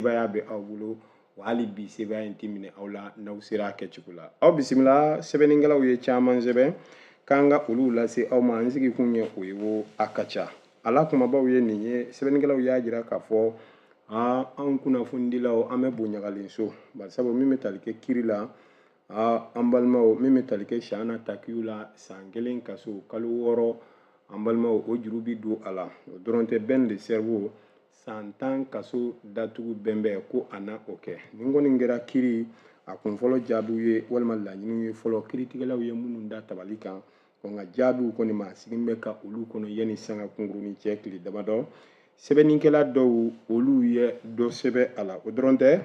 Sebaaya bɛ aw bolo, wa hali bi sebaaya in tɛ minɛ aw la n'aw sera a kɛcogo la. Aw bisimila. Sɛbɛnnikɛlaw ye caman sɛbɛn k'an ka olu lase aw ma. An sigikun ye o ye wo, a ka ca a la kumabaw ye nin ye. Sɛbɛnnikɛlaw y'a jira k'a fɔ anw kunnafonidilaw, an bɛ bonyagalen so, barisabu min bɛ tali kɛ kiri la, an balimaw, min bɛ tali kɛ Chahana Takiou la, san 1 kaso kalo 6, an balimaw, o juru bi don a la. O dɔrɔn tɛ, Ben le Cerveau, san 10 kaso datugu bɛnbɛn ko a na o kɛ. Nin kɔni kɛra kiri a kunfɔlɔ jaabiw ye walima laɲiniw ye fɔlɔ, kiritigɛlaw ye minnu da tabali kan. Nka jaabiw kɔni ma sigi bɛ ka olu kɔnɔ yanni sanga kunkurunin cɛ tile damadɔ. Sɛbɛnnikɛla dɔw, olu ye dɔ sɛbɛn a la. O dɔrɔn tɛ,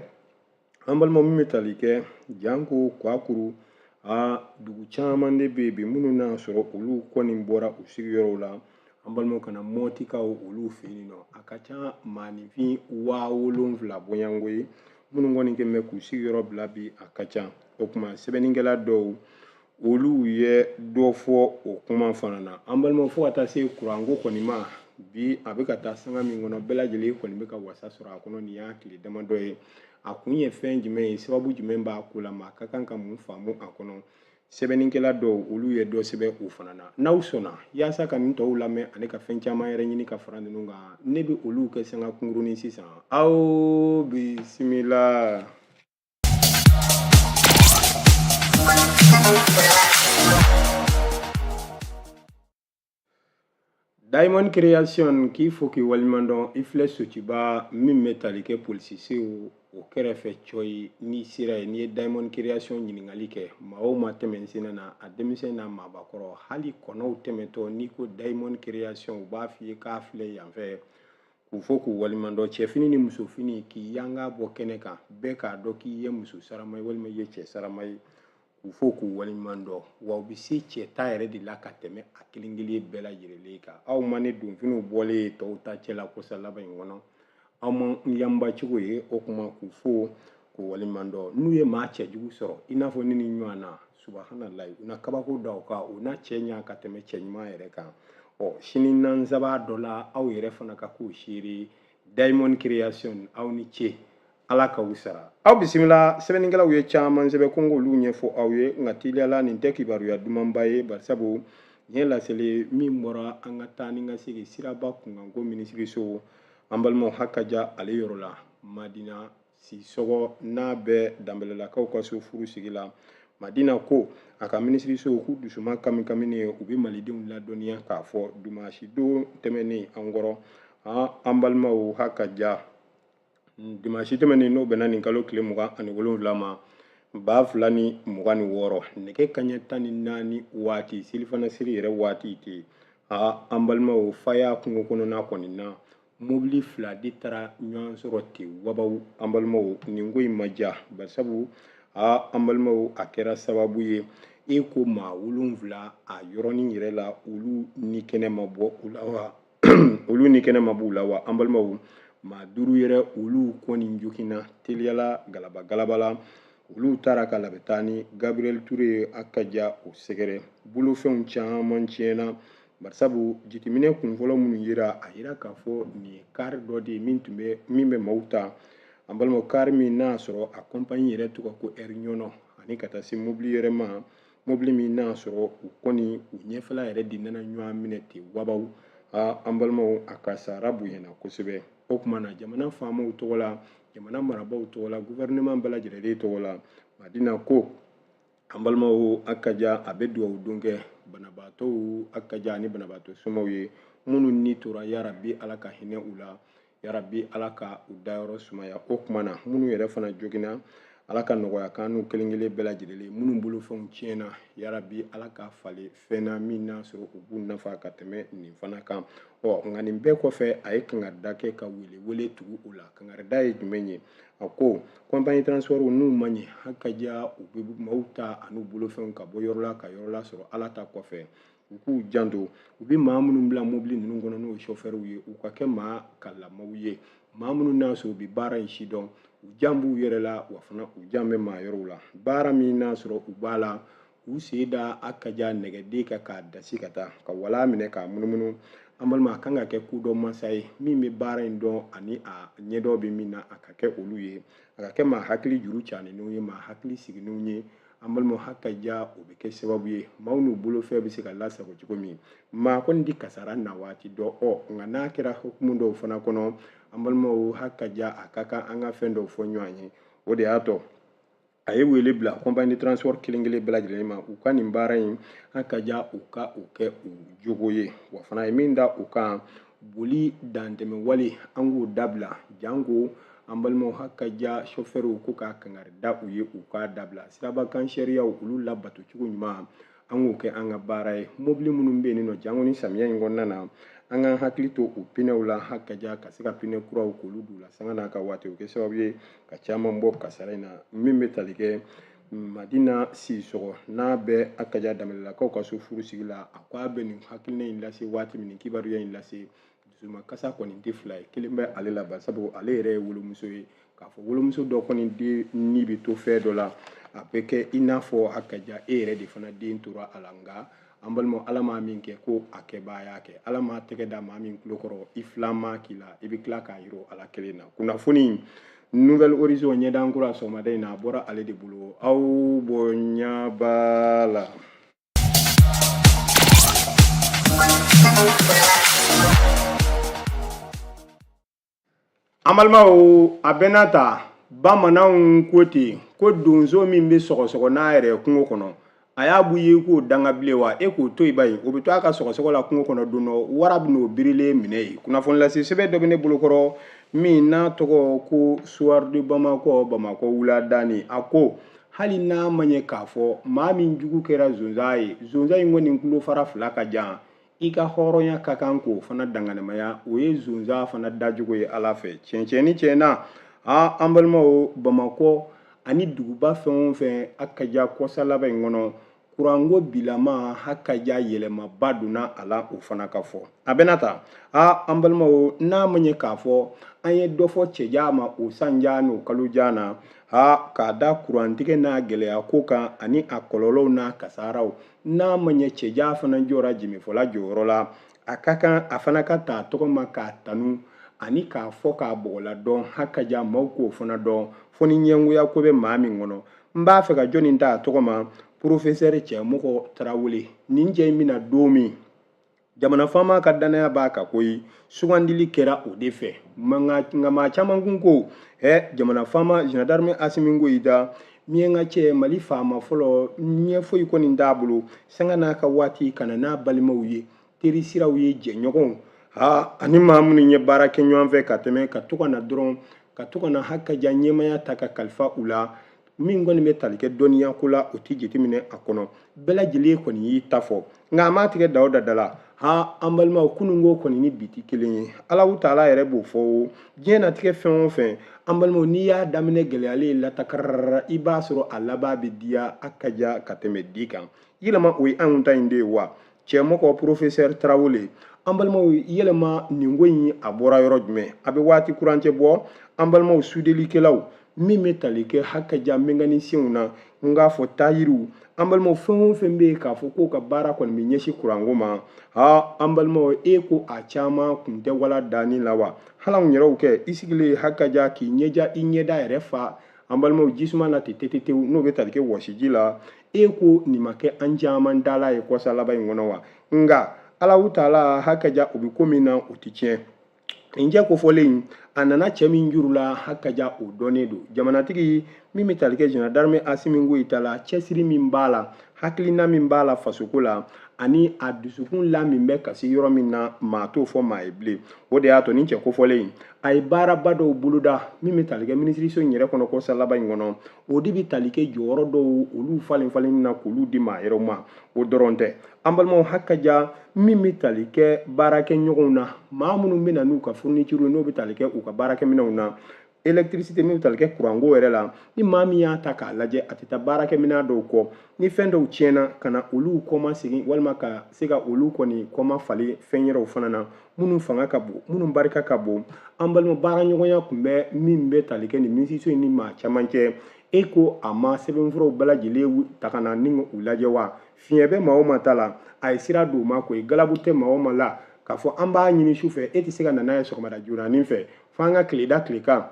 an balima, min bɛ tali kɛ janko Kwakuru, a dugu caman de bɛ yen bi minnu n'a sɔrɔ olu kɔni bɔra u sigiyɔrɔw la, an balimaw, ka na Mɔtikaw olu fɛ yen nɔ. A ka ca maaninfin 7000 bɔɲɔgɔnko ye minnu kɔni kɛlen bɛ k'u sigiyɔrɔ bila bi, a ka ca. O tuma sɛbɛnnikɛla dɔw, olu ye dɔ fɔ o kuma fana na. An balimaw, fo ka taa se kuranko kɔni ma bi, a bɛ ka taa sanga min kɔnɔ, bɛɛ lajɛlen kɔni bɛ ka wasa sɔrɔ a kɔnɔ. Nin y'a tile damadɔ ye. A kun ye fɛn jumɛn ye? Sababu jumɛn b'a ko la? Maa ka kan ka mun faamu a kɔnɔ? Sɛbɛnnikɛla dɔw, olu ye dɔ sɛbɛn o fana na. N'aw sɔnna, yaasa ka nin tɔw lamɛn ani ka fɛn caman yɛrɛ ɲini ka fara ninnu kan, ne bɛ olu kɛ sanga kunkurunin sisan. Aw bisimila. Diamond Creation k'i fo k'i waleɲuman dɔn. I filɛ Sotuba min bɛ tali kɛ polisisow o kɛrɛfɛ cɔyi, n'i sera yen, n'i ye Diamond Creation ɲininkali kɛ, maa o maa tɛmɛ sen na, a denmisɛn n'a maabakɔrɔ, hali kɔnɔw tɛmɛtɔ, n'i ko Diamond Creation, u b'a f'i ye k'a filɛ yan fɛ. K'u fo k'u waleɲuman dɔn. Cɛfini ni musofini, k'i yanga bɔ kɛnɛ kan, bɛɛ k'a dɔn k'i ye muso sarama ye walima i ye cɛ sarama ye. K'u fo k'u waleɲuman dɔn. Wa u bɛ se cɛ ta yɛrɛ de la ka tɛmɛ a kelen kelen bɛɛ lajɛlen kan. Aw ma ne donfiniw bɔlen ye tɔw ta cɛ la kosa laban in kɔnɔ, aw ma n yanba cogo ye. O kuma, k'u fo k'u waleɲuman dɔn. N'u ye maa cɛjugu sɔrɔ i n'a fɔ ne ni ɲɔgɔn na, subahanallahi, u na kabako da o kan, u na cɛ ɲa ka tɛmɛ cɛ ɲuman yɛrɛ kan. Ɔ sini nansaba dɔ la, aw yɛrɛ fana ka k'o seere. Diamond Creation, aw ni ce, Ala k'aw sara. Aw bisimila. Sɛbɛnnikɛlaw ye caman sɛbɛn ko n k'olu ɲɛfɔ aw ye, nka teliyala nin tɛ kibaruya dumanba ye, barisabu nin ye laseli min bɔra an ka taa ni ka segin siraba kunkanko minisiriso, an balimaw, Hakaja ale yɔrɔ la, Madina Sisɔgɔ n'a bɛ Danbɛlɛlakaw ka so furu sigi la. Madina ko a ka minisiriso k'u dusuma kami kaminen, u bɛ malidenw ladɔnniya k'a fɔ dimanche don tɛmɛnen an kɔrɔ, an balimaw, Hakaja, dimanche tɛmɛnen, n'o bɛnna nin kalo tile 27 ma 2026, nɛgɛ kaɲɛ 14 waati, selifana seli yɛrɛ waati tɛ, an balimaw, Faya kungo kɔnɔna kɔni na, mobili fila de taara ɲɔgɔn sɔrɔ ten wabaw. An balimaw, nin ko in ma diya, barisabu, an balimaw, a kɛra sababu ye e ko maa 7 a yɔrɔnin yɛrɛ la, olu ni kɛnɛ ma bɔ u la wa, olu ni kɛnɛ ma b'u la wa. An balimaw, maa 5 yɛrɛ, olu kɔni joginna teliyala galaba galaba la. Olu taara ka labɛn ni Gabriel Touré a ka ja o sɛgɛrɛ. Bolofɛnw caman tiɲɛna, barisabu jateminɛ kunfɔlɔ minnu yira, a yira k'a fɔ nin ye kari dɔ de ye min tun bɛ, min bɛ maaw ta, an balimaw, kari min n'a sɔrɔ a kɔnpaɲi yɛrɛ tɔgɔ ko Air Ɲɔnɔ, ani ka taa se mobili yɛrɛ ma, mobili min n'a sɔrɔ u kɔni u ɲɛfɛla yɛrɛ de nana ɲɔgɔn minɛ ten wabaw. An balimaw, a kasara bonyana kosɛbɛ. O tuma na, jamana faamaw tɔgɔ la, jamana marabaaw tɔgɔ la, gouvernement bɛɛ lajɛlen tɔgɔ la, Madina ko, an balimaw, a ka ja a bɛ dugawu don kɛ banabaatɔw, a ka ja ani banabaatɔ somaw ye minnu ni tora, yarabi Ala ka hinɛ u la, yarabi Ala ka u dayɔrɔ sumaya. O tuma na, minnu yɛrɛ fana joginna, Ala ka nɔgɔya k'an n'u kelen kelen bɛɛ lajɛlen. Minnu bolofɛnw tiɲɛna, yarabi Ala ka falen fɛn na min n'a sɔrɔ u b'u nafa ka tɛmɛ nin fana kan. Ɔ nka nin bɛɛ kɔfɛ, a ye kangarida kɛ ka wele wele tugu o la. Kangarida ye jumɛn ye? A ko compagnie transport n'u ma ɲɛ, Hakaja, u bɛ maaw ta an'u bolofɛnw ka bɔ yɔrɔ la ka yɔrɔ la sɔrɔ, Ala ta kɔfɛ, u k'u janto u bɛ maa minnu bila mobili ninnu kɔnɔ, n'o ye chauffeur ye, u ka kɛ maa kalamaw ye, maa minnu n'a sɔrɔ u bɛ baara in si dɔn, u jan b'u yɛrɛ la, wa fana u jan bɛ maa yɔrɔw la. Baara min n'a sɔrɔ u b'a la, u sen da a ka ja nɛgɛden kan k'a dasi ka taa ka wala minɛ k'a munumunu. An balima, a kan ka kɛ kodɔn masa ye min bɛ baara in dɔn ani a ɲɛdɔn bɛ min na, a ka kɛ olu ye, a ka kɛ maa hakili juru caninenw ye, maa hakili siginenw ye. An balima, hakaja, o bɛ kɛ sababu ye maaw n'u bolofɛn bɛ se ka lasago cogo min. Maa kɔni di kasara na waati dɔ. Ɔ nka n'a kɛra hukumu dɔw fana kɔnɔ, an balimaw, hakaja, a ka kan an ka fɛn dɔw fɔ ɲɔgɔn ye. O de y'a tɔ a ye wele bila compagnie de transport kelen kelen bɛɛ lajɛlen ma, u ka nin baara in, hakaja, u ka o kɛ u jogo ye. Wa fana ye min da u kan, boli dantɛmɛ wale, an k'o dabila. Janko an balimaw, hakaja, chauffeurw ko k'a kangari da u ye, u k'a dabila. Sirabakan sariyaw, olu labato cogo ɲuman, an k'o kɛ an ka baara ye. Mobili minnu bɛ yen nɔ, janko ni samiya in kɔnɔna na, an k'an hakili to u pinɛw la, hakaja, ka se ka pinɛ kuraw k'olu d'u la sanga n'a ka waati. O kɛ sababu ye ka caman bɔ kasara in na. Min bɛ tali kɛ Madina Sisɔgɔ n'a bɛ hakaja Danbɛlɛlakaw ka so furusigi la, a ko a bɛ nin hakilina in lase waati min, kibaruya in lase, dusumakasa kɔni tɛ fila ye, kelen bɛ ale la, barisabu ale yɛrɛ ye wolomuso ye. K'a fɔ wolomuso dɔ kɔni den ni bɛ to fɛn dɔ la, a bɛ kɛ i n'a fɔ hakaja e yɛrɛ de fana den tora a la. Nka an balima, Ala maa min kɛ ko a kɛbaa y'a kɛ, Ala maa tɛgɛ da maa min tulo kɔrɔ, i filan maa k'i la, i bɛ tila k'a yira Ala kelen na. Kunnafoni Nouvel Horizon ɲɛdan kura sɔgɔmada in na, a bɔra ale de bolo. Aw bonya b'a la. An balimaw, a bɛɛ n'a ta, bamananw ko ten ko donso min bɛ sɔgɔsɔgɔ n'a yɛrɛ ye kungo kɔnɔ, a y'a bɔ i ye k'o danga bilen wa, e k'o to i ba ye, o bɛ to a ka sɔgɔsɔgɔ la kungo kɔnɔ, don dɔ wara bɛ n'o birilen minɛ yen. Kunnafoni lase sɛbɛn dɔ bɛ ne bolokɔrɔ min n'a tɔgɔ ko Soir de Bamakɔ, Bamakɔ wuladani. A ko hali n'a ma ɲɛ k'a fɔ maa min jugu kɛra zonzan ye, zonzan in kɔni tulofara fila ka jan, i ka hɔrɔnya ka kan k'o fana danganimaya. O ye zonzan fana dacogo ye Ala fɛ. Tiɲɛ tiɲɛ ni tiɲɛ na, an balimaw, Bamakɔ ani duguba fɛn o fɛn, a ka ja kɔsa laban in kɔnɔ, kuranko bilama, hakaja, yɛlɛmaba donna a la. O fana ka fɔ a bɛna ta. An balimaw, n'a ma ɲɛ k'a fɔ an ye dɔ fɔ cɛja ma o sanja n'o kalojan na, k'a da kurantigɛ n'a gɛlɛya ko kan ani a kɔlɔlɔw n'a kasaraw, n'a ma ɲɛ cɛja fana jɔra jimifɔla jɔyɔrɔ la, a ka kan a fana ka ta tɔgɔ ma k'a tanu ani k'a fɔ k'a bɔgɔla dɔn, hakaja, maaw k'o fana dɔn, fo ni ɲɛngoya ko bɛ maa min kɔnɔ. N b'a fɛ ka jɔnni ta a tɔgɔ ma? Porofesɛri Cɛmɔgɔ Tarawele. Nin cɛ in bɛna don min, jamana faama ka dannaya b'a kan koyi, sugandili kɛra o de fɛ. Nka maa caman kun ko ɛ jamana faama général d'armée Asimi Goyita, miɲanka cɛ, Mali faama fɔlɔ, ɲɛ foyi kɔni t'a bolo, sanga n'a ka waati ka na n'a balimaw ye, teri siraw ye, jɛɲɔgɔnw ha ani maa minnu ye baara kɛ ɲɔgɔn fɛ ka tɛmɛ, ka to ka na dɔrɔn, ka to ka na hakaja ɲɛmaya ta ka kalifa u la. Min kɔni bɛ tali kɛ dɔnniya ko la, o tɛ jateminɛ a kɔnɔ. Bɛɛ lajɛlen kɔni y'i ta fɔ, nka a m'a tigɛ da o da da la. An balimaw, kununko kɔni ni bi tɛ kelen ye. Alahu taala yɛrɛ b'o fɔ o diɲɛ natigɛ fɛn o fɛn, an balimaw, n'i y'a daminɛ gɛlɛyalen latakarara, i b'a sɔrɔ a laban bɛ diya a ka ja ka tɛmɛ di kan. Yɛlɛma, o ye anw ta in de ye wa. Cɛmɔgɔ porofesɛri Tarawele, an balimaw, yɛlɛma nin ko in, a bɔra yɔrɔ jumɛn? A bɛ waati kurancɛ bɔ, an balimaw, sudelikɛlaw min bɛ tali kɛ hakaja mɛkanisiyɛnw na, n k'a fɔ tayiriw, an balimaw, fɛn o fɛn bɛ yen k'a fɔ k'o ka baara kɔni bɛ ɲɛsin kuranko ma, an balimaw, e ko a caman kun tɛ wala danni la wa. Hali anw yɛrɛw kɛ i sigilen hakaja k'i ɲɛja, i ɲɛda yɛrɛ fa, an balimaw, jisuma na ten tetetewu, n'o bɛ tali kɛ wɔsiji la, e ko nin ma kɛ an caman dala ye kɔsa laban in kɔnɔ wa. Nka Alahu taala, hakaja, o bɛ ko min na, o tɛ tiɲɛ. Nin cɛ kofɔlen in, a nana cɛ min juru la, hakaja, o dɔnnen don. Jamanatigi min bɛ tali kɛ général d'armée Asimi Goyita la, cɛsiri min b'a la, hakilina min b'a la fasoko la, ani a dusukun la min bɛ kasi yɔrɔ min na, maa t'o fɔ maa ye bilen. O de y'a to nin cɛ kofɔlen in, a ye baaraba dɔw boloda min bɛ tali kɛ minisiriso in yɛrɛ kɔnɔ kɔsa laban in kɔnɔ. O de bɛ tali kɛ jɔyɔrɔ dɔw olu falen falen na k'olu di maa yɛrɛw ma. O dɔrɔn tɛ, an balimaw, hakaja, min bɛ tali kɛ baarakɛɲɔgɔnw na, maa minnu bɛ na n'u ka fourniture, n'o bɛ tali kɛ u ka baarakɛminɛnw na, électricité min bɛ tali kɛ kuranko yɛrɛ la, ni maa min y'a ta k'a lajɛ, a tɛ taa baarakɛminɛn dɔw kɔ. Ni fɛn dɔw tiɲɛna, ka na olu kɔma segin, walima ka se ka olu kɔni kɔma falen fɛn yɛrɛw fana na minnu fanga ka bon, minnu barika ka bon. An balima, baaraɲɔgɔnya tun bɛ min bɛ tali kɛ nin minisiriso in ni maa caman cɛ, e ko a ma sɛbɛnfuraw bɛɛ lajɛlen ta ka na ni u lajɛ wa. Fiɲɛ bɛ maa o maa ta la, a ye sira don o ma koyi. Galabu tɛ maa o maa la, K'a fɔ an b'a ɲini su fɛ, e tɛ se ka na n'a ye sɔgɔmada joonanin fɛ, fo an ka tile da tile kan,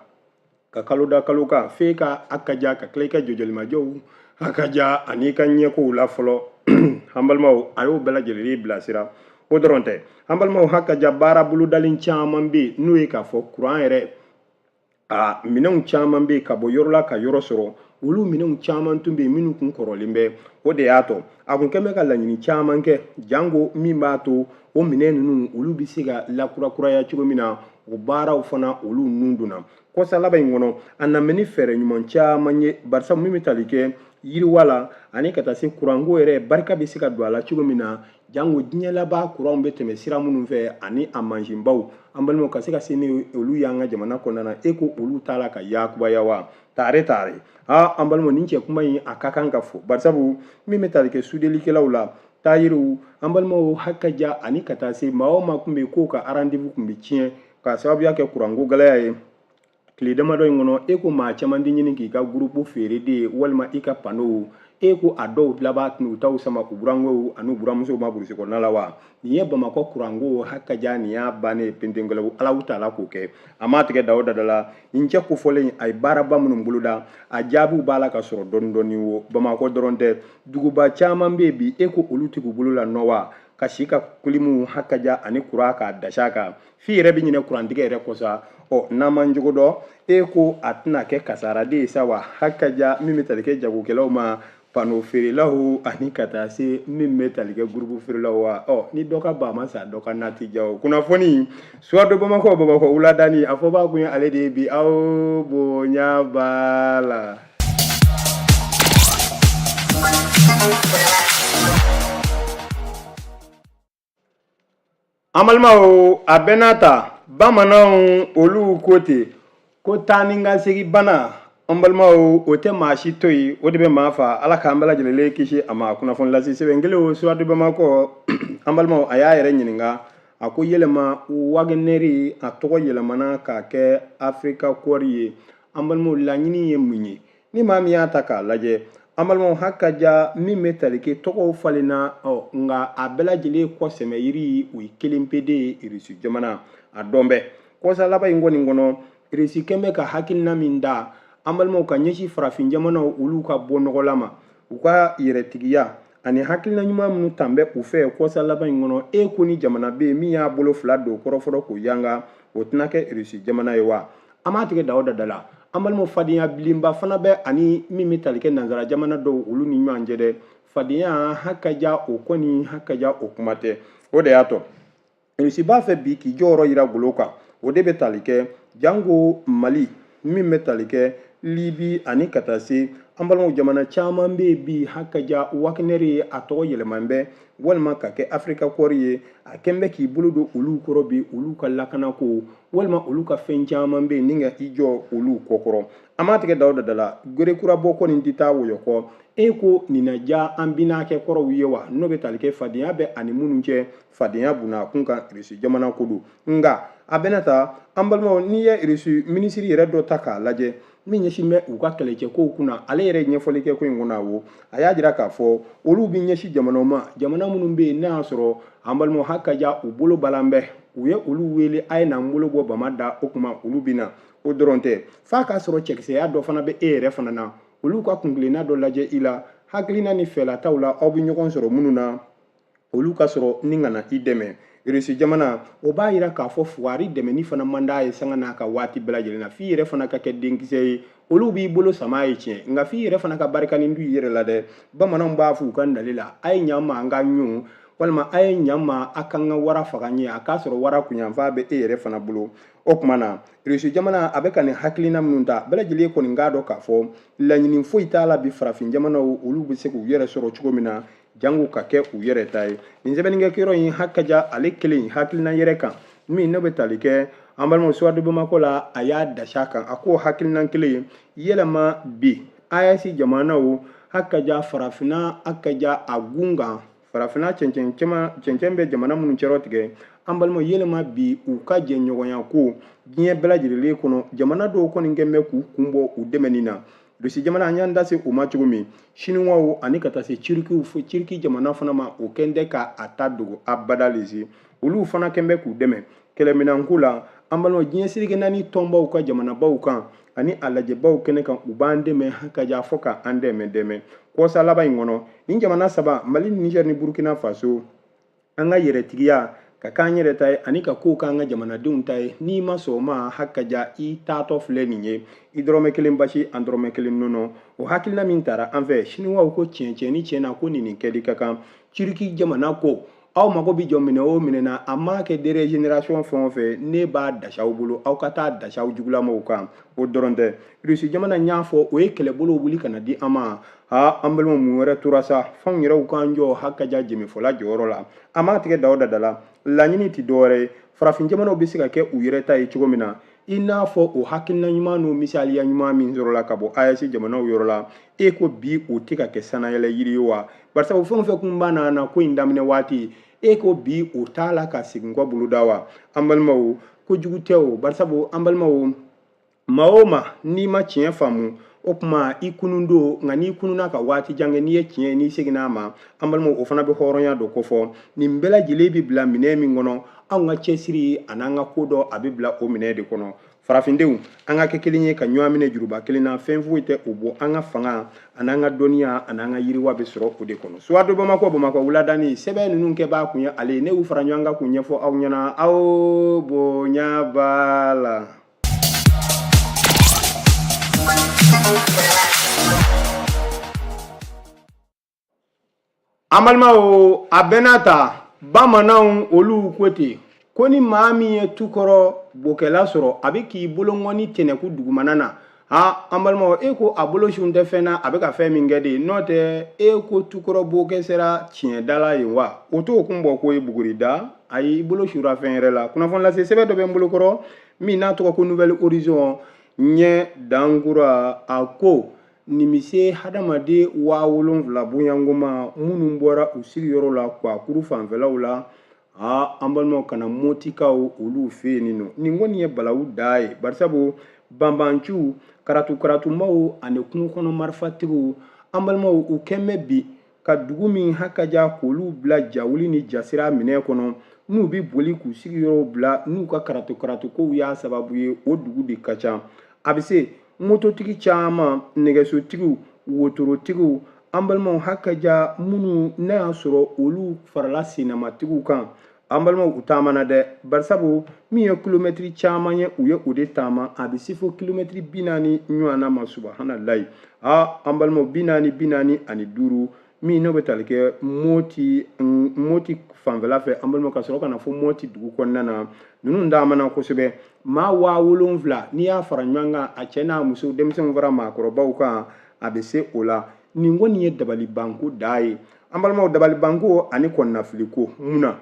ka kalo da kalo kan, f'e ka a ka ja ka tila i ka jɔjɔlimajɔw a ka ja ani ka ɲɛkow la fɔlɔ. An balimaw, a y'o bɛɛ lajɛlen bilasira. O dɔrɔn tɛ, an balimaw, ha ka ja baara bolodalen caman bɛ yen, n'o ye k'a fɔ kuran yɛrɛ a minɛnw caman bɛ yen ka bɔ yɔrɔ la ka yɔrɔ sɔrɔ, olu minɛnw caman tun bɛ yen minnu kun kɔrɔlen bɛ. O de y'a to a kun kɛn bɛ ka laɲini caman kɛ, janko min b'a to o minɛn ninnu olu bɛ se ka lakurakuraya cogo min na. O baaraw fana olu nun donna kɔsa laban in kɔnɔ. A nana ni fɛɛrɛ ɲuman caman ye, barisa min bɛ tali kɛ yiriwa la ani ka taa se kuranko yɛrɛ barika bɛ se ka don a la cogo min na, janko diɲɛ laban kuranw bɛ tɛmɛ sira minnu fɛ ani a mansinbaw. An balimaw, ka se ka se ni olu y'an ka jamana kɔnɔna na, e ko olu t'a la ka yakubaya wa tare tare. Aa, an balimaw, nin cɛ kuma in a ka kan ka fɔ, barisabu min bɛ tali kɛ sudelikɛlaw la, taayiriw, an balimaw, haka ja ani ka taa se maa o maa tun bɛ yen k'o ka rendez-vous tun bɛ tiɲɛ k'a sababuya kɛ kuranko gɛlɛya ye tile damadɔ in kɔnɔ. E ko maa caman tɛ ɲini k'i ka gurupu feere de ye walima i ka panow. E ko a dɔw laban tɛna u taw sama u burankɛw ani u buramusow ma burusi kɔnɔna la wa. Nin ye Bamakɔ kuranko haka ja, nin y'a bannen pentenkɛlɛw. Alahu taala k'o kɛ, a m'a tigɛ da o dada la. Nin cɛ kofɔlen, a ye baaraba minnu boloda, a jaabiw b'a la ka sɔrɔ dɔɔni dɔɔni. Wo Bamakɔ dɔrɔn tɛ, duguba caman bɛ yen bi, e ko olu tigi bolo la nɔ wa ka si ka kilimu haka ja ani kuran k'a dasi a kan, f'i yɛrɛ bɛ ɲinɛ kurantigɛ yɛrɛ kɔ sa. Ɔ, n'an m'an jogo dɔn, e ko a tɛna kɛ kasara de ye sa wa. Haka ja min bɛ tali kɛ jagokɛlaw ma, pano feerelaw ani ka taa se min bɛ tali kɛ gurupu feerelaw wa. Ɔ, ni dɔ ka ba ma sa, dɔ ka na ti ja. O kunnafoni Soir de Bamakɔ, Bamakɔ wuladani, a fɔbaa kun ye ale de ye bi. Aw bonya b'a la. An balimaw, a bɛɛ n'a ta, bamananw olu ko ten ko taa ni ka segin bana, an balimaw, o tɛ maa si to yen, o de bɛ maa fa. Ala k'an bɛɛ lajɛlen kisi a ma. Kunnafoni lase sɛbɛn kelen o, Soir de Bamakɔ, an balimaw, a y'a yɛrɛ ɲininka, a ko yɛlɛma Waginɛri a tɔgɔ yɛlɛmana k'a kɛ Afirika kɔɔri ye. An balimaw, laɲini ye mun ye? Ni maa min y'a ta k'a lajɛ, an balimaw, haka ja min bɛ tali kɛ tɔgɔw falenna, ɔ nka a bɛɛ lajɛlen kɔ sɛmɛ yiri, o ye kelen pe de ye, Irisi jamana. A dɔn bɛ kɔsa laban in kɔni kɔnɔ, Irisi kɛn bɛ ka hakilina min da, an balimaw, ka ɲɛsin farafin jamanaw olu ka bɔ nɔgɔla ma, u ka yɛrɛtigiya ani hakilina ɲuman minnu tan bɛ u fɛ kɔsa laban in kɔnɔ, e ko ni jamana bɛ yen min y'a bolo fila don kɔrɔfɔlɔ k'o yanga, o tɛna kɛ Irisi jamana ye wa. An b'a tigɛ da o da la. An balimaw, fadenya bilenba fana bɛ ani min bɛ tali kɛ nansara jamana dɔw olu ni ɲɔgɔn cɛ dɛ. Fadenya haka ja, o kɔni haka ja, o kuma tɛ. O de y'a to Irisi b'a fɛ bi k'i jɔyɔrɔ yira golo kan, o de bɛ tali kɛ janko Mali, min bɛ tali kɛ Libi ani ka taa se an balimaw jamana caman bɛ yen bi. Haka ja, Waginɛri a tɔgɔ yɛlɛman bɛ walima ka kɛ Afirika kɔɔri ye, a kɛn bɛ k'i bolo don olu kɔrɔ bi, olu ka lakanako walima olu ka fɛn caman bɛ yen ni ka i jɔ olu kɔkɔrɔ. An m'a tigɛ da o da la. Gere kura bɔ kɔni tɛ taa wɔyɔ kɔ. E ko nin na ja an binakɛ kɔrɔw ye wa, n'o bɛ tali kɛ fadenya bɛ ani minnu cɛ, fadenya bunna kun kan, Irisi jamana ko don. Nka a bɛna ta, an balimaw, n'i ye Irisi minisiri yɛrɛ dɔ ta k'a lajɛ min ɲɛsin bɛ u ka kɛlɛcɛkow kunna, ale yɛrɛ ye ɲɛfɔli kɛ ko in kɔnɔ. Wo a y'a jira k'a fɔ olu bɛ ɲɛsin jamanaw ma, jamana minnu bɛ yen n'a y'a sɔrɔ, an balimaw, haka ja u bolo balan bɛ, u ye olu wele, a ye na n bolo bɔ bama da, o tuma olu bɛ na. O dɔrɔn tɛ, f'a k'a sɔrɔ cɛkisɛya dɔ fana bɛ e yɛrɛ fana na, olu ka kuntilenna dɔ lajɛ i la, hakilina ni fɛlataw la, aw bɛ ɲɔgɔn sɔrɔ minnu na, olu ka sɔrɔ ni ka na i dɛmɛ. Irisi jamana, o b'a yira k'a fɔ fugari dɛmɛni fana man d'a ye sanga n'a ka waati bɛɛ lajɛlen na. F'i yɛrɛ fana ka kɛ denkisɛ ye, olu b'i bolo sama ye tiɲɛ, nka f'i yɛrɛ fana ka barikanin du i yɛrɛ la dɛ. Bamananw b'a fɔ u ka ndali la, a ye ɲa ma an ka ɲun, walima a ye ɲa ma a k'an ka wara faga ɲɛ, a k'a sɔrɔ wara kunyanfan bɛ e yɛrɛ fana bolo. O tuma na Irisi jamana a bɛ ka nin hakilina minnu ta, bɛɛ lajɛlen kɔni k'a dɔn k'a fɔ laɲini foyi t'a la bi farafin jamanaw olu bɛ se k'u yɛrɛ sɔrɔ cogo min na, jango ka kɛ u yɛrɛ ta ye. Nin sɛbɛnnikɛyɔrɔ in haka ja ale kelen hakilina yɛrɛ kan min n'o bɛ tali kɛ, an balimaw, Soir de Bamakɔ la, a y'a dasi a kan, a ko hakilina kelen yɛlɛma bi AES jamanaw haka ja farafinna haka ja a gun kan, farafinna cɛncɛn bɛ jamana minnu cɛrɔ tigɛ, an balimaw, yɛlɛma bi u ka jɛɲɔgɔnya ko diɲɛ bɛɛ lajɛlen kɔnɔ, jamana dɔw kɔni kɛn bɛ k'u kun bɔ u dɛmɛni na. Rusi jamana an y'an da se o ma cogo min, Siniwaw ani ka taa se Turkiw fo Turki jamana fana ma, o kɛn tɛ ka a ta dogo abada lese. Olu fana kɛn bɛ k'u dɛmɛ kɛlɛminɛnko la. An balimaw, diɲɛ seleke naani tɔnbaw ka jamanabaw kan ani a lajɛbaw kɛnɛ kan, u b'an dɛmɛ ka ja fɔ ka an dɛmɛ dɛmɛ. Kɔsa laban in kɔnɔ, nin jamana saba, Mali, Niger ni Burkina Faso, an ka yɛrɛtigiya ka k'an yɛrɛ ta ye ani ka kow k'an ka jamanadenw ta ye. N'i ma sɔn o ma, hakaja, i taatɔ filɛ nin ye, i dɔrɔmɛ kelen basi, an dɔrɔmɛ kelen nɔnɔ. O hakilina min tara an fɛ, Siniwaw ko tiɲɛ tiɲɛ ni tiɲɛ na ko nin kɛli ka kan. Turki jamana ko aw mago bɛ jɔ minɛ o minɛ na, a m'a kɛ dernière génération fɛn o fɛn, ne b'a dasi aw bolo, aw ka taa dasi aw jugulamaw kan. O dɔrɔn tɛ, Rusi jamana n y'a fɔ, o ye kɛlɛbolo wuli ka na di an ma. Ha, an balimaw, mun wɛrɛ tora sa? F'anw yɛrɛw k'an jɔ hakaja jemefɔla jɔyɔrɔ la. A m'a tigɛ da o da da la, laɲini tɛ dɔwɛrɛ ye, farafin jamanaw bɛ se ka kɛ u yɛrɛ ta ye cogo min na, i n'a fɔ o hakilina ɲuman n'o misaliya ɲuman min sɔrɔla ka bɔ AES jamanaw yɔrɔ la. E ko bi o tɛ ka kɛ sanayɛlɛ yiri ye wa? Barisa o fɛn o fɛn kun b'a na na ko in daminɛ waati, e ko bi o t'a la ka segin kɔ boloda wa? An balimaw, kojugu tɛ o. Barisabu an balimaw, maa o maa n'i ma tiɲɛ faamu, o tuma i kunun don. Nka n'i kununna ka waati jan kɛ, n'i ye tiɲɛ ye, n'i seginna a ma, an balimaw, o fana bɛ hɔrɔnya dɔ kofɔ. Nin bɛɛ lajɛlen bɛ bila minɛn min kɔnɔ, anw ka cɛsiri an'an ka ko dɔ, a bɛ bila o minɛn de kɔnɔ. Farafindenw, an ka kɛ kelen ye ka ɲɔgɔn minɛ juruba kelen na, fɛn foyi tɛ o bɔ. An ka fanga an'an ka dɔnniya an'an ka yiriwa bɛ sɔrɔ o de kɔnɔ. Soir de Bamakɔ, Bamakɔ wuladani sɛbɛn ninnu kɛbaa kun ye ale ye. Ne y'u fara ɲɔgɔn kan k'u ɲɛfɔ aw ɲɛna, aw bonya b'a la. An balimaw, a bɛɛ n'a ta, bamananw olu ko ten ko ni maa min ye tu kɔrɔ bokɛla sɔrɔ, a bɛ k'i bolonkɔni tɛnɛku dugumana na. Ha, an balimaw, e ko a bolo sun tɛ fɛn na, a bɛ ka fɛn min kɛ de, n'o tɛ e ko tu kɔrɔ bokɛ sera tiɲɛ da la yen wa? O t'o kun bɔ ko ye buguri da. Ayi, i bolo sura fɛn yɛrɛ la. Kunnafoni lase sɛbɛn dɔ bɛ n bolo kɔrɔ min n'a tɔgɔ ko Nouvel Horizon ɲɛ dankura, a ko nin bɛ se hadamaden 7000 bonyanko ma minnu bɔra u sigiyɔrɔ la Kwakuru fanfɛlaw la. Aa, an balimaw, ka na Motikaw olu fɛ yen nɔ. Nin kɔni ye balawu da ye, barisabu banbanciw, karatu karatumaw ani kungo kɔnɔ marifatigiw, an balimaw, u kɛn bɛ bi ka dugu min hakaja k'olu bila jawuli ni jasira minɛ kɔnɔ, n'u bɛ boli k'u sigiyɔrɔw bila n'u ka karatu karatukow y'a sababu ye. O dugu de ka ca, a bɛ se mototigi caman, nɛgɛsotigiw, wotorotigiw, an balimaw hakaja minnu n'a y'a sɔrɔ olu farala sennamatigiw kan. An balimaw, u taamana dɛ, barisabu min ye kilomɛtiri caman ye, u ye o de taama, a bɛ se fo kilomɛtiri 40 ɲɔgɔnna ma. Subahanallahi. Aa, an balimaw, 40, 45 min n'o bɛ tali kɛ Moti fanfɛla fɛ, an balimaw, ka sɔrɔ ka na fo Moti dugu kɔnɔna na. Ninnu taamana kosɛbɛ, maa 7000, n'i y'a fara ɲɔgɔn kan, a cɛ n'a muso, denmisɛnw fara maakɔrɔbaw kan, a bɛ se o la. Nin kɔni ye dabalibanko da ye, an balimaw, dabalibanko ani kɔnɔnafiliko. Mun na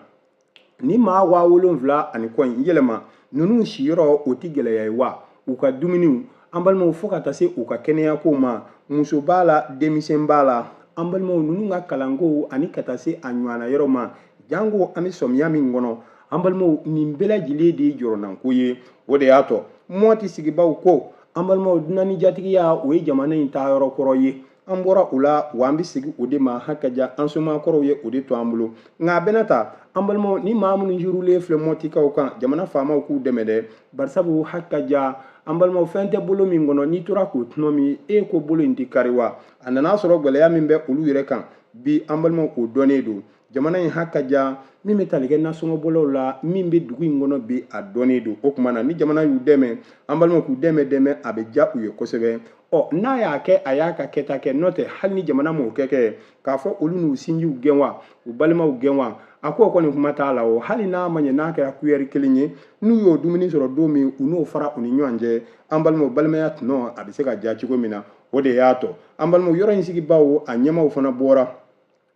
ni maa 7000 ani kɔ in yɛlɛma ninnu siyɔrɔ, o tɛ gɛlɛya ye wa? U ka dumuniw, an balimaw, fo ka taa se u ka kɛnɛyakow ma, muso b'a la, denmisɛn b'a la, an balimaw, ninnu ka kalankow ani ka taa se a ɲɔgɔnna yɔrɔ ma, janko an bɛ sɔmiya min kɔnɔ, an balimaw, nin bɛɛ lajɛlen de ye jɔrɔnanko ye. O de y'a to Mɔti sigibaw ko, an balimaw, dunan ni jatigiya, o ye jamana in taayɔrɔ kɔrɔ ye. An bɔra o la wa, an bɛ segin o de ma. Hakaja, an somakɔrɔw ye o de to an bolo. Nka a bɛna ta, an balimaw, ni maa minnu jurulen filɛ Mɔtikaw kan, jamana faamaw k'u dɛmɛ dɛ, barisabu hakaja, an balimaw, fɛn tɛ bolo min kɔnɔ, n'i tora k'o tɔnɔ min, e ko bolo in tɛ kari wa? A nana sɔrɔ gɛlɛya min bɛ olu yɛrɛ kan bi, an balimaw, o dɔnnen don. Jamana in hakaja min bɛ tali kɛ nasɔngɔbɔlaw la, min bɛ dugu in kɔnɔ bi, a dɔnnen don. O tuma na ni jamana y'u dɛmɛ, an balimaw, k'u dɛmɛ dɛmɛ, a bɛ diya u ye kosɛbɛ. Ɔ, n'a y'a kɛ, a y'a ka kɛta kɛ, n'o tɛ hali ni jamana m'o kɛ kɛ k'a fɔ olu n'u sinjiw gɛn wa, u balimaw gɛn wa, a ko kɔni kuma t'a la. O hali n'a ma ɲɛ, n'a kɛra kuyɛri kelen ye, n'u y'o dumuni sɔrɔ don min, u n'o fara u ni ɲɔgɔn cɛ, an balimaw, balimaya tɔnɔ a bɛ se ka diya cogo min na. O de y'a to, an balimaw, yɔrɔ in sigibaw, a ɲɛmaaw fana bɔra,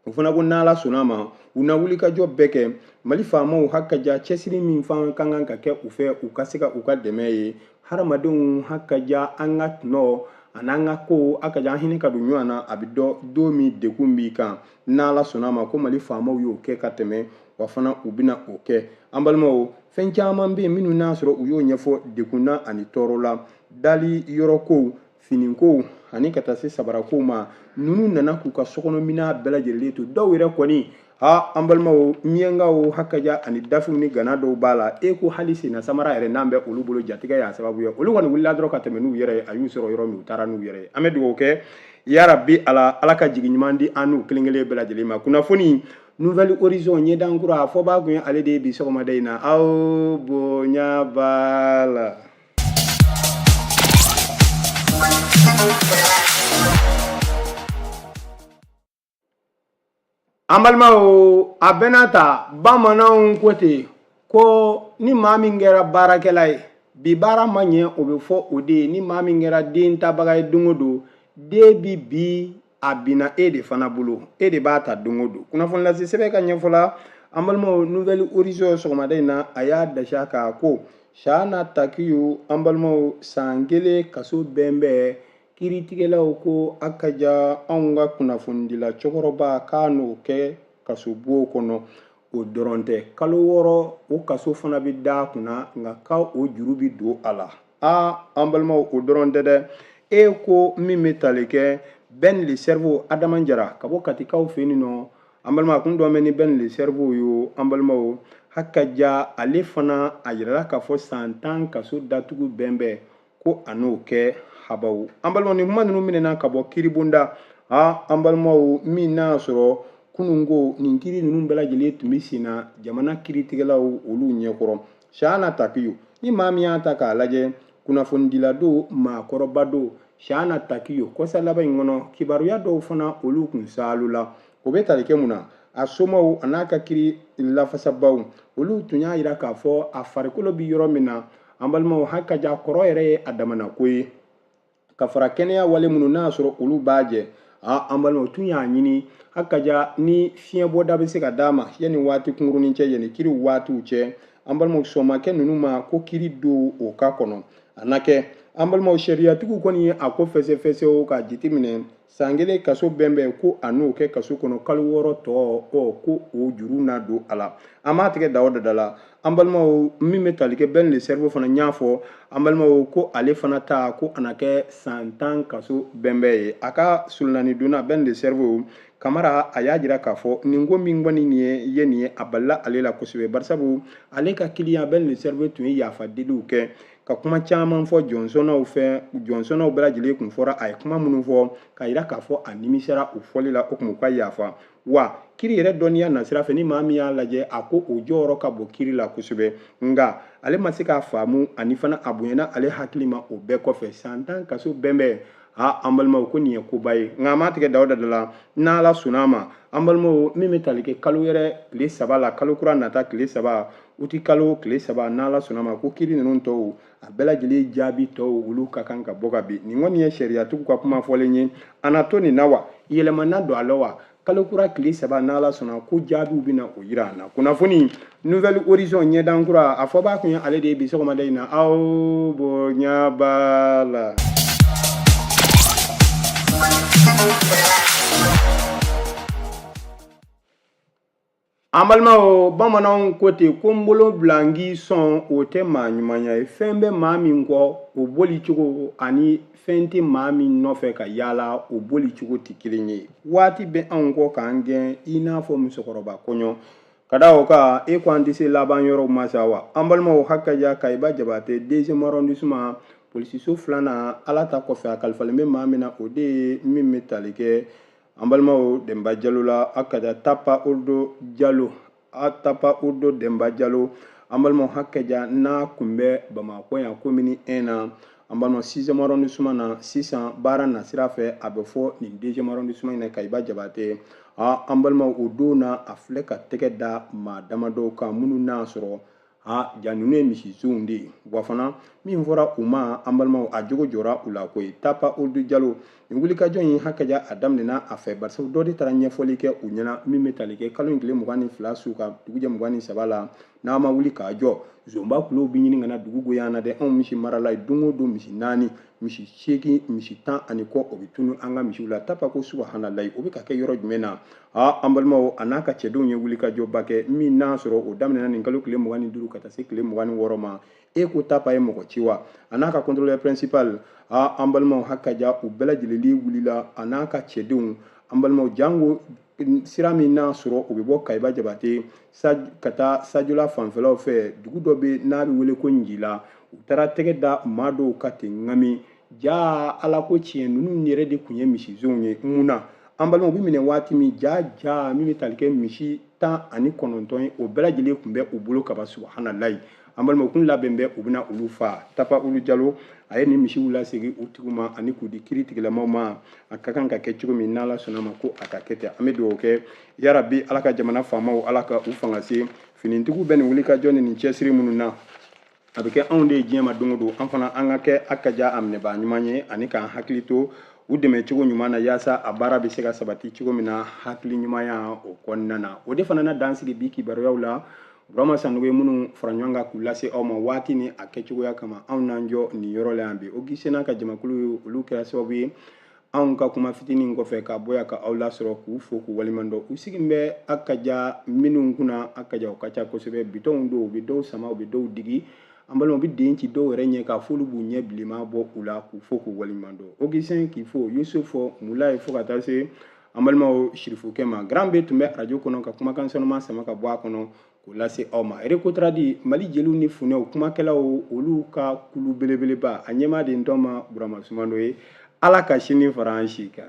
u fana ko n'Ala sɔnna ma, u na wulikajɔ bɛɛ kɛ. Mali faamaw hakaja, cɛsiri min fan ka kan ka kɛ u fɛ, u ka se ka u ka dɛmɛ ye. Hadamadenw hakaja, an ka tɔnɔ an'an ka ko hakaja, an hinɛ ka don ɲɔgɔn na, a bɛ dɔn don min degun b'i kan. N'Ala sɔnna ma, ko Mali faamaw y'o kɛ ka tɛmɛ, wa fana u bɛna o kɛ. An balimaw, fɛn caman bɛ yen minnu n'a sɔrɔ u y'o ɲɛfɔ degun na ani tɔɔrɔ la, dali yɔrɔ kow. finikow ani ka taa se sabarakow ma. Ninnu nana k'u ka sokɔnɔminɛn bɛɛ lajɛlen to. Dɔw yɛrɛ kɔni, ha, an balimaw, miyankaw hakaja ani dafinw ni gana dɔw b'a la. E ko hali senna samara yɛrɛ n'an bɛ olu bolo, jatigɛ y'a sababu ye. Olu kɔni wulila dɔrɔn ka tɛmɛ n'u yɛrɛ ye. A y'u sɔrɔ yɔrɔ min, u taara n'u yɛrɛ ye. An bɛ dugawu kɛ, yarabi Ala, Ala ka jigin ɲuman di an n'u kelen kelen bɛɛ lajɛlen ma. Kunnafoni Nouvel Horizon, ɲɛdan kura, a fɔbaa kun ye ale de ye bi sɔgɔmada in na. Aw bonya b'a la. An balimaw, a bɛɛ n'a ta, bamananw ko ten ko ni maa min kɛra baarakɛla ye bi, baara ma ɲɛ, o bɛ fɔ o de ye. Ni maa min kɛra den tabaga ye don o don, den bi bi a binna e de fana bolo, e de b'a ta don o don. Kunnafoni lase sɛbɛn ka ɲɛfɔ la, an balimaw, Nouvel Horizon sɔgɔmada in na, a y'a dasi a kan ko Chahana Takiou, an balimaw, san 1 kaso bɛnbɛn. Kiiritigɛlaw ko a ka ja anw ka kunnafonidila cɛkɔrɔba k'a n'o kɛ kasobon kɔnɔ. O dɔrɔn tɛ, kalo 6 o kaso fana bɛ da a kunna, nka ka o juru bɛ don a la. Aa, an balimaw, o dɔrɔn tɛ dɛ. E ko min bɛ tali kɛ Ben le Cerveau, Adama Jara ka bɔ Katikaw fɛ yen nɔ, an balima, a kun dɔn bɛ ni Ben le Cerveau ye. An balimaw, hakaja ale fana a yirala k'a fɔ san 10 kaso datugu bɛnbɛn ko a n'o kɛ habaw. An balimaw, nin kuma ninnu minɛna ka bɔ kiiribonda, a an balimaw, min n'a sɔrɔ kununko nin kiiri ninnu bɛɛ lajɛlen tun bɛ sen na jamana kiiritigɛlaw olu ɲɛkɔrɔ. Chahana Takiou, ni maa min y'a ta k'a lajɛ, kunnafonidila don, maakɔrɔba don. Chahana Takiou, kɔsa laban in kɔnɔ, kibaruya dɔw fana olu kun saalo la. O bɛ tali kɛ mun na? A somaw a n'a ka kiri lafasabaw olu tun y'a yira k'a fɔ a farikolo bɛ yɔrɔ min na. An balimaw, hakaja kɔrɔ yɛrɛ ye a damana ko ye, ka fara kɛnɛya wale minnu n'a sɔrɔ olu b'a jɛ. An balimaw tun y'a ɲini hakaja ni fiɲɛbɔda bɛ se ka d'a ma yanni waati kunkurunin cɛ, yanni kiri waatiw cɛ. An balimaw, sɔnmakɛ ninnu ma ko kiri don o ka kɔnɔ a na kɛ. An balimaw, sariyatigiw kɔni ye a ko fɛsɛfɛsɛ o k'a jateminɛ. San 1 kaso bɛnbɛn ko a n'o kɛ kaso kɔnɔ, kalo 6 tɔ ɔ ko o juru na don a la. An b'a tigɛ da o dada la. An balimaw, min bɛ tali kɛ Ben le Cerveau fana y'a fɔ, an balimaw, ko ale fana ta ko a na kɛ san 10 kaso bɛnbɛn ye. A ka solonani donna Ben le Cerveau Kamara, a y'a jira k'a fɔ nin ko min kɔni nin ye nin ye, a balila ale la kosɛbɛ, barisabu ale ka kiliyan Ben le Cerveau tun ye yafa deliw kɛ ka kuma caman fɔ jɔnsɔnnaw fɛ. Jɔnsɔnnaw bɛɛ lajɛlen kun fɔra a ye kuma minnu fɔ k'a jira k'a fɔ a nimisara o fɔli la, o tun u ka yafa. Wa kiri yɛrɛ dɔnniya nasira fɛ, ni maa min y'a lajɛ, a ko o jɔyɔrɔ ka bon kiri la kosɛbɛ, nka ale ma se k'a faamu, ani fana a bonyana ale hakili ma. O bɛɛ kɔfɛ, san 10 kaso bɛnbɛn, a an balimaw, ko nin ye koba ye. Nka an m'a tigɛ da o da la. N'Ala sɔnna a ma, an balimaw, min bɛ tali kɛ kalo yɛrɛ tile 3 la, kalo kura nata tile 3, uti kalo tile 3, n'Ala sɔnna a ma, ko kiri ninnu tɔw a bɛɛ lajɛlen jaabi tɔw olu ka kan ka bɔ ka bin. Nin kɔni ye sariyatigiw ka kuma fɔlen ye. A na to nin na wa, yɛlɛma na don a la wa? Kalo kura tile 3, n'Ala sɔnna, ko jaabiw bɛna o yira an na. Kunnafoni Nouvel Horizon, ɲɛdan kura, a fɔbaa kun ye ale de ye bi sɔgɔmada in na. Aw bonya b'a la. An balimaw, bamananw ko ten ko n bolo bila n k'i sɔn, o tɛ maa ɲumanya ye. Fɛn bɛ maa min kɔ, o boli cogo ani fɛn tɛ maa min nɔfɛ ka yaala, o boli cogo tɛ kelen ye. Waati bɛ anw kɔ k'an gɛn i n'a fɔ musokɔrɔba kɔɲɔ ka da o kan. E ko an tɛ se laban yɔrɔw ma sa wa? An balimaw, hakaja Kayiba Jabate, deuxième arrondissement, polisiso filanan, Ala ta kɔfɛ, a kalifalen bɛ maa min na, o de ye min bɛ tali kɛ an balimaw Denba Jalo la, hakaja Tapa Odo Jalo, a Tapa Odo Denba Jalo. An balimaw, hakaja n'a kun bɛ Bamakɔ yan commune 1 na, an balimaw, sixième arrondissement na sisan, baara nasira fɛ, a bɛ fɔ nin deuxième arrondissement in na, Kayiba Jabate. A an balimaw, o don na, a filɛ ka tɛgɛ da maa damadɔw kan minnu n'a sɔrɔ a ja ninnu ye misisonw de ye. Wa fana min fɔra u ma, an balimaw, a jogo jɔra u la koyi. Tapa Odu Jalo, nin wulikajɔ in hakaja a daminɛna a fɛ, barisa dɔ de taara ɲɛfɔli kɛ u ɲɛna min bɛ tali kɛ kalo in tile 22 su ka dugujɛ 23 la. N'a ma wuli k'a jɔ, zonba kulow bɛ ɲini ka na dugu goya an na dɛ. Anw misi marala ye, don o don misi 4, Misi 8, misi 10 ani kɔ, o bɛ tunu an ka misiw la. Tapa ko subahanalayi, o bɛ ka kɛ yɔrɔ jumɛn na? Aa, an balimaw, a n'a ka cɛdenw ye wulikajɔba kɛ min n'a sɔrɔ o daminɛna nin kalo tile 25 ka taa se tile 26 ma. E ko Tapa ye mɔgɔ ci wa? A n'a ka contrôleur principal, aa, an balimaw, hakaja u bɛɛ lajɛlen wulila, a n'a ka cɛdenw. An balimaw, jango sira min n'a sɔrɔ o bɛ bɔ Kayiba Jabate ka taa Sajola fanfɛlaw fɛ, dugu dɔ bɛ n'a bɛ wele ko Njila, u taara tɛgɛ da maa dɔw ka ten ŋami. Ja, Ala ko tiɲɛ, ninnu yɛrɛ de tun ye misizonw ye. Mun na, an balimaw, u bɛ minɛ waati min, ja ja min bɛ tali kɛ misi 19 ye, o bɛɛ lajɛlen tun bɛ u bolo kaba. Subahanalayi, an balimaw, kun labɛn bɛ, u bɛna olu fa. Tapa Ulu Jalo a ye nin misiw lasegin u tigiw ma ani k'u di kiri tigilamaw ma. A ka kan ka kɛ cogo min, n'Ala sɔnna ma ko a ka kɛ ten. An bɛ dugawu kɛ, yarabi, Ala ka jamana faamaw, Ala ka u fanga se. Finitigiw bɛ nin wulikajɔ ni nin cɛsiri minnu na, a bɛ kɛ anw de ye diɲɛ ma don o don. An fana, an ka kɛ a ka ja a minɛbaa ɲuman ye ani k'an hakili to u dɛmɛ cogo ɲuman na, yaasa a baara bɛ se ka sabati cogo min na hakili ɲumanya o kɔnɔna na. O de fana na dan sigi bi kibaruyaw la. Burama Sanogo ye minnu fara ɲɔgɔn kan k'u lase aw ma waati ni a kɛcogoya kama, anw n'an jɔ nin yɔrɔ la yan bi. Ogisena ka jamakulu ye, olu kɛra sababu ye anw ka kuma fitinin kɔfɛ ka bɔ yan ka aw lasɔrɔ, k'u fo k'u waleɲuman dɔn. U sigi bɛ a ka ja minnu kunna, a ka ja o ka ca kosɛbɛ. Bitɔnw don, u bɛ dɔw sama, u bɛ dɔw digi. An balimaw, u bɛ den ci dɔw yɛrɛ ɲɛ k'a f'olu b'u ɲɛ bilenman bɔ u la, k'u fo k'u waleɲuman dɔn. Ogisɛn k'i fo, Yusufu Mulayi, fo ka taa se an balimaw Sirifukɛ ma. Grand B tun bɛ arajo kɔnɔ ka kumakan sanuman sama ka bɔ a kɔnɔ k'o lase aw ma. Recotrade Mali jeliw ni funɛw kumakɛlaw, olu ka kulu belebeleba, a ɲɛmaa de n tɔ ma Burama Sumando ye. Ala ka sini fara an si kan.